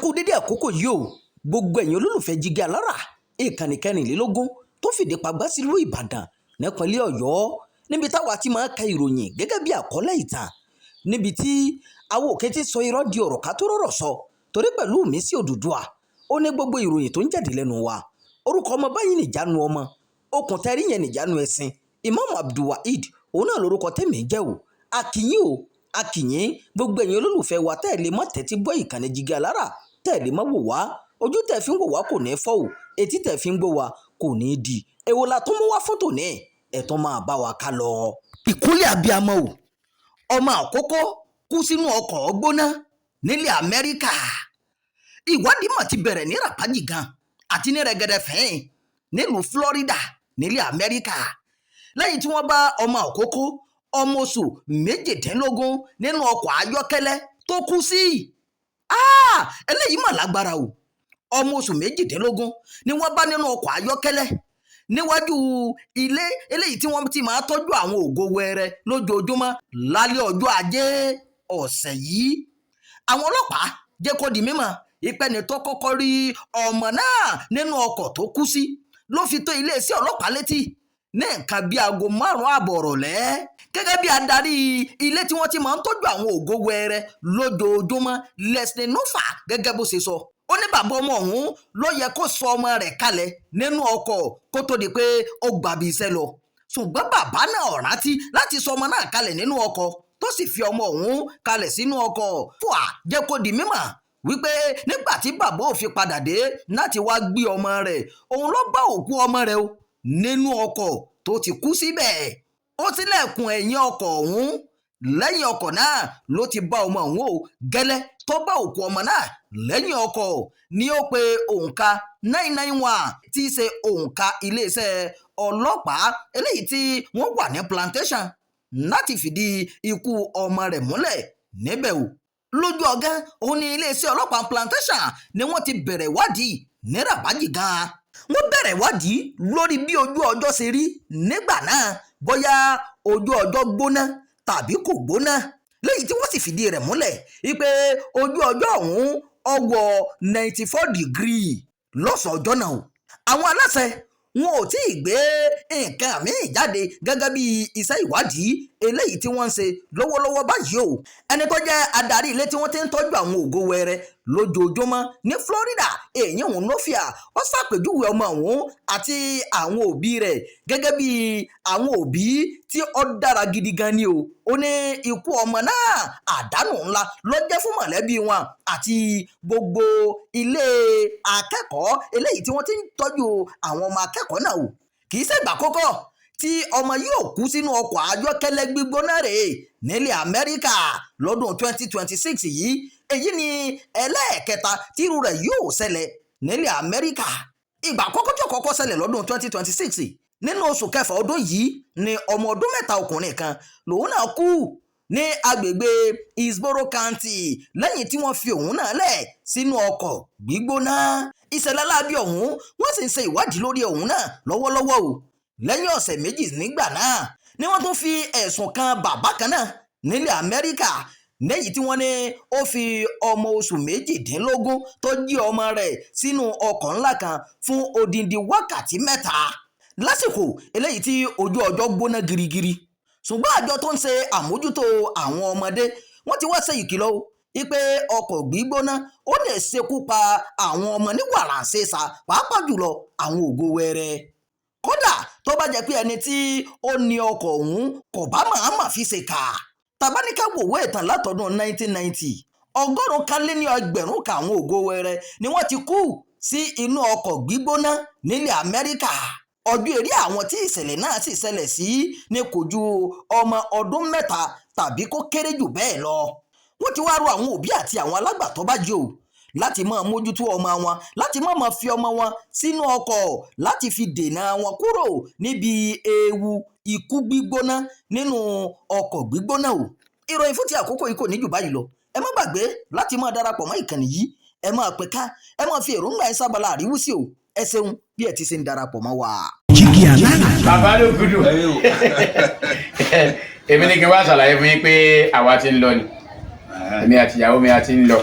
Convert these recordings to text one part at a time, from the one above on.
Kú dédé àkókò yìí o, gbogbo ẹ̀yin olólùfẹ́ Jígí Alára, ìkànnì 24 tó fìdí pagbá sílùú Ìbàdàn nípínlẹ̀ Ọ̀yọ́, níbi táwa ti máa ń ka ìròyìn gẹ́gẹ́ bí àkọlé ìtàn, níbi tí àwọn òkè ti sọ irọ́ di ọ̀rọ̀ ká tó rọ̀rọ̀ sọ, torí pẹ̀lú mi sí Odùduwà ó ní gbogbo ìròyìn tó ń jáde lẹ́nu wa. Orúkọ ọmọ báyìí nìjánu ọmọ okùn tẹ́rí yẹn nìjánu ẹ̀sìn. Imam Abdulwaheed, òun náà lórúkọ tèmi jẹ́ o. Akínyìn o, akínyìn gbogbo ẹ̀yin olólùfẹ́ wa tẹ́ ẹ̀ lè mọ́ tẹ́tí gbọ́ ìkànnì Jígí Alára, tẹ́ ẹ̀ lè mọ́ wò wá. Ojú tẹ́ fi ń wò wá kò ní fọ́ o, etí tẹ́ fi ń gbọ́ wá kò ní di. Èwo la tún mú wá fún tòní? Ẹ̀ tún máa bá wa ká lọ. Ìkúnlẹ̀ abiyamọ o, ọmọ àkọ́kọ́ kú sínú ọkọ̀ gbóná nílẹ̀ Amẹ́ríkà. Ìwádìí mà ti bẹ̀rẹ̀ ní rapaji gan àti ní rẹ̀gẹ̀dẹ̀ fẹ́ẹ́n nílùú Florida nílẹ̀ Amẹ́ríkà, lẹ́yìn tí wọ́n bá ọmọ àkọ́kọ́, ọmọ oṣù 18, nínú ọkọ̀ ayọ́kẹ́lẹ́ tó kú sí. Eléyìí mà lágbára o. Ọmọ oṣù 18 ni wọ́n bá nínú ọkọ̀ ayọ́kẹ́lẹ́ níwájú ilé eléyìí tí wọ́n ti máa tọ́jú àwọn ògo wẹrẹ lójoojúmọ́ lálẹ́ ọjọ́ Ajé ọ̀sẹ̀ yìí. Àwọn ọlọ́pàá jẹ́ kó di mímọ̀ ìpẹ́ni tó kọ́kọ́ rí ọmọ náà nínú ọkọ̀ tó kú sí ló fi tó iléeṣẹ́ ọlọ́pàá létí ní nǹkan bíi aago 5:30 ọ̀rọ̀lẹ́. Gẹ́gẹ́ bí adarí ilé tí wọ́n ti máa ń tọ́jú àwọn ògo wẹrẹ lójoojúmọ́, Leslie Nufa, gẹ́gẹ́ bó ṣe sọ, ó ní bàbá ọmọ ọ̀hún ló yẹ kó sọ ọmọ rẹ̀ kalẹ̀ nínú ọkọ̀ kó tó di pé ó gbàbí iṣẹ́ lọ, ṣùgbọ́n bàbá náà ò rántí láti sọ ọmọ náà kalẹ̀ nínú ọkọ̀, tó sì fi ọmọ ọ̀hún kalẹ̀ sínú ọkọ̀. Fún à jẹ́ kó di mímọ̀ wípé nígbà tí bàbá ò fi padà dé láti wá gbé ọmọ rẹ̀, òun ló bá òkú ọmọ rẹ̀ o nínú ọkọ̀ tó ti kú síbẹ̀. Ó tilẹ̀kùn ẹ̀yìn ọkọ̀ ọ̀hún, lẹ́yìn ọkọ̀ náà ló ti bá ọmọ ọ̀hún o. Gẹ́lẹ́ tó bá òkú ọmọ náà lẹ́yìn ọkọ̀ ni ó pe òǹkà 991, tí í ṣe òǹkà iléeṣẹ́ ọlọ́pàá eléyìí tí wọ́n wà ní Plantation, láti fìdí ikú ọmọ rẹ̀ múlẹ̀ níbẹ̀ o. Lójú ọ̀gán òun ní iléeṣẹ́ ọlọ́pàá Plantation ni wọ́n ti bẹ̀rẹ̀ ìwádìí ní rabaji gan-an. Wọ́n bẹ̀rẹ̀ ìwádìí lórí bí ojú ọjọ́ ṣe rí nígbà náà, bóyá ojú ọjọ́ gbóná tàbí kò gbóná, léyìí tí wọ́n sì fìdí rẹ̀ múlẹ̀ wípé ojú ọjọ́ ọ̀hún ó wọ 94 degree lọ́sàn-án ọjọ́ náà o. Àwọn aláṣẹ wọn ò tí ì gbé nǹkan míì jáde gẹ́gẹ́ bí iṣẹ́ ìwádìí eléyìí tí wọ́n ń ṣe lọ́wọ́lọ́wọ́ báyìí o. Ẹni tó jẹ́ adarí ilé tí wọ́n ti ń tọ́jú àwọn ògo wẹrẹ lójoojúmọ́ ní Florida, èyí òun Nofia, ó ṣàpèjúwe ọmọ òun àti àwọn òbí rẹ̀ gẹ́gẹ́ bí àwọn òbí tí ó dára gidi gan ni o. Ó ní ikú ọmọ náà, àdánù ńlá ló jẹ́ fún mọ̀lẹ́bí wọn àti gbogbo ilé akẹ́kọ̀ọ́ eléyìí tí wọ́n ti ń tọ́jú àwọn ọmọ akẹ́kọ̀ọ́ náà o. Kì í ṣègbà kọ́kọ́ tí ọmọ yóò kú sínú ọkọ̀ ayọ́kẹ́lẹ́ gbígbóná rèé nílẹ̀ Amẹ́ríkà lọ́dún 2026 yìí. Èyí ni ẹlẹ́ẹ̀kẹta tí irú rẹ̀ yóò ṣẹlẹ̀ nílẹ̀ Amẹ́ríkà. Ìgbà àkọ́kọ́ tí ó kọ́kọ́ ṣẹlẹ̀ lọ́dún 2026, nínú oṣù kẹfà ọdún yìí, ni ọmọ ọdún 3 ọkùnrin kan lòun náà kú ní agbègbè Hillsborough County lẹ́yìn tí wọ́n fi òun náà lẹ̀ sínú ọkọ̀ gbígbóná. Ìṣẹ̀lẹ̀ láabi ọ̀hún, wọ́n sì ń ṣe ìwádìí lórí òun náà lọ́wọ́lọ́wọ́ o. Lẹ́yìn ọ̀sẹ̀ 2 nígbà náà ni wọ́n tún fi ẹ̀sùn kan bàbá kan náà nílẹ̀ Amẹ́ríkà, lẹ́yìn tí wọ́n ní ó fi ọmọ oṣù 18 tó jí ọmọ rẹ̀ sínú ọkọ̀ ńlá kan fún odindi wákàtí 3 lásìkò eléyìí tí ojú ọjọ́ gbóná girigiri. Ṣùgbọ́n àjọ tó ń ṣe àmójútó àwọn ọmọdé, wọ́n ti wá ṣe ìkìlọ̀ o wípé ọkọ̀ gbígbóná ó lè ṣekú pa àwọn ọmọ ní wàràǹṣeṣà, pàápàá jùlọ àwọn ògo wẹrẹ, kódà tó bá jẹ́ pé ẹni tí ó ní ọkọ̀ ọ̀hún kò bá màámà fi ṣe kà. Tàbáníkà wòwé ìtàn látọdún 1990, 101,000 àwọn ògo wẹrẹ ni wọ́n ti kú sí inú ọkọ̀ gbígbóná nílẹ̀ Amẹ́ríkà. Ọjọ́ eré àwọn tí ìṣẹ̀lẹ̀ náà sì ṣẹlẹ̀ sí ní kò ju ọmọ ọdún 3 tàbí kó kéré jù bẹ́ẹ̀ lọ. Wọ́n ti wá rọ àwọn òbí àti àwọn alágbàtọ́ báyìí o láti máa mójútó ọmọ wọn, láti má máa fi ọmọ wọn sínú ọkọ̀, láti fi dènà wọn kúrò níbi ewu ikú gbígbóná nínú ọkọ̀ gbígbóná o. Ìròyìn fún ti àkókò yìí kò ní jù báyìí lọ. Ẹ má gbàgbé láti máa darapọ̀ mọ́ ìkànnì yìí. Ẹ máa pè ká, ẹ máa fi èròǹgbà ẹ sábàlá àríwísí o. Ẹ ṣeun bí ẹ ti ṣe ń darapọ̀ mọ́ wa. Jígí Alára. Bàbá ló gudu. Èmi ní kí n wá ṣàlàyé fún yín pé àwa ti ń lọ ni, èmi àti ìyàwó mi a ti ń lọ.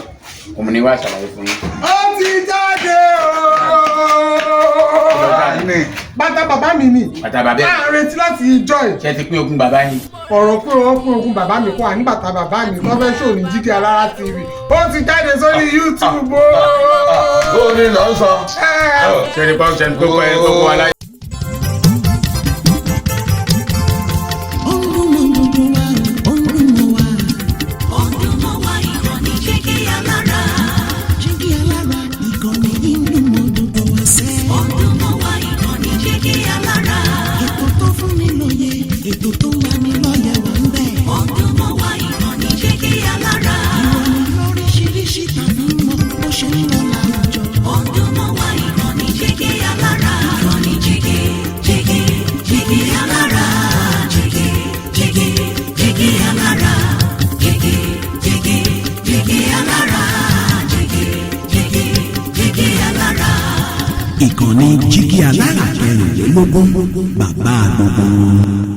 Òun ni wàá ṣàlàyé fún yín. Ó ti jáde ooo. Bàtà bàbá mi ni. Bàtà bàbá ẹ̀. À ń retí láti ìjọ ẹ̀. Ṣé ti pín ogún bàbá yín? Ọ̀rọ̀ pé wọ́n pín ogún bàbá mi kó à ní bàtà bàbá mi tó fẹ́ ṣòní Jígí Alára TV. Ó ti jáde sórí YouTube ooo. Ó ní lọ sọ. Ṣé ní pọ́n ṣe ní kókó ẹ̀ kókó aláyé. Ó ń dùn mọ́ gbogbo wa, ó ń dùn mọ́ wa. Ó ń dùn mọ́ wa, ìkànnì Jígí Alára. Jígí Alára, ìkànnì yìí ń dùn mọ́ gbogbo wa sẹ́. Ó ń dùn mọ́ wa, ìkànnì Jígí Alára. Ètò tó fún ni lóye, ètò tó ń lani lọ́yẹ̀ wà ń bẹ̀. Ó ń dùn mọ́ wa, ìkànnì Jígí Alára. Ìròyìn lóríṣiríṣi tàbí mọ bó ṣe ń lọ láwùjọ. Ó ń dùn mọ́ wa, ìkànnì Jígí Alára. Ìkànnì Jígí, Jígí, Jígí Alára. Jígí, Jígí, Jígí Alára. Jígí, Jígí, Jígí Alára. Jígí, Jígí, Jígí Alára. Ìkànnì Jígí Alára 24, bàbá gbogbo wọn.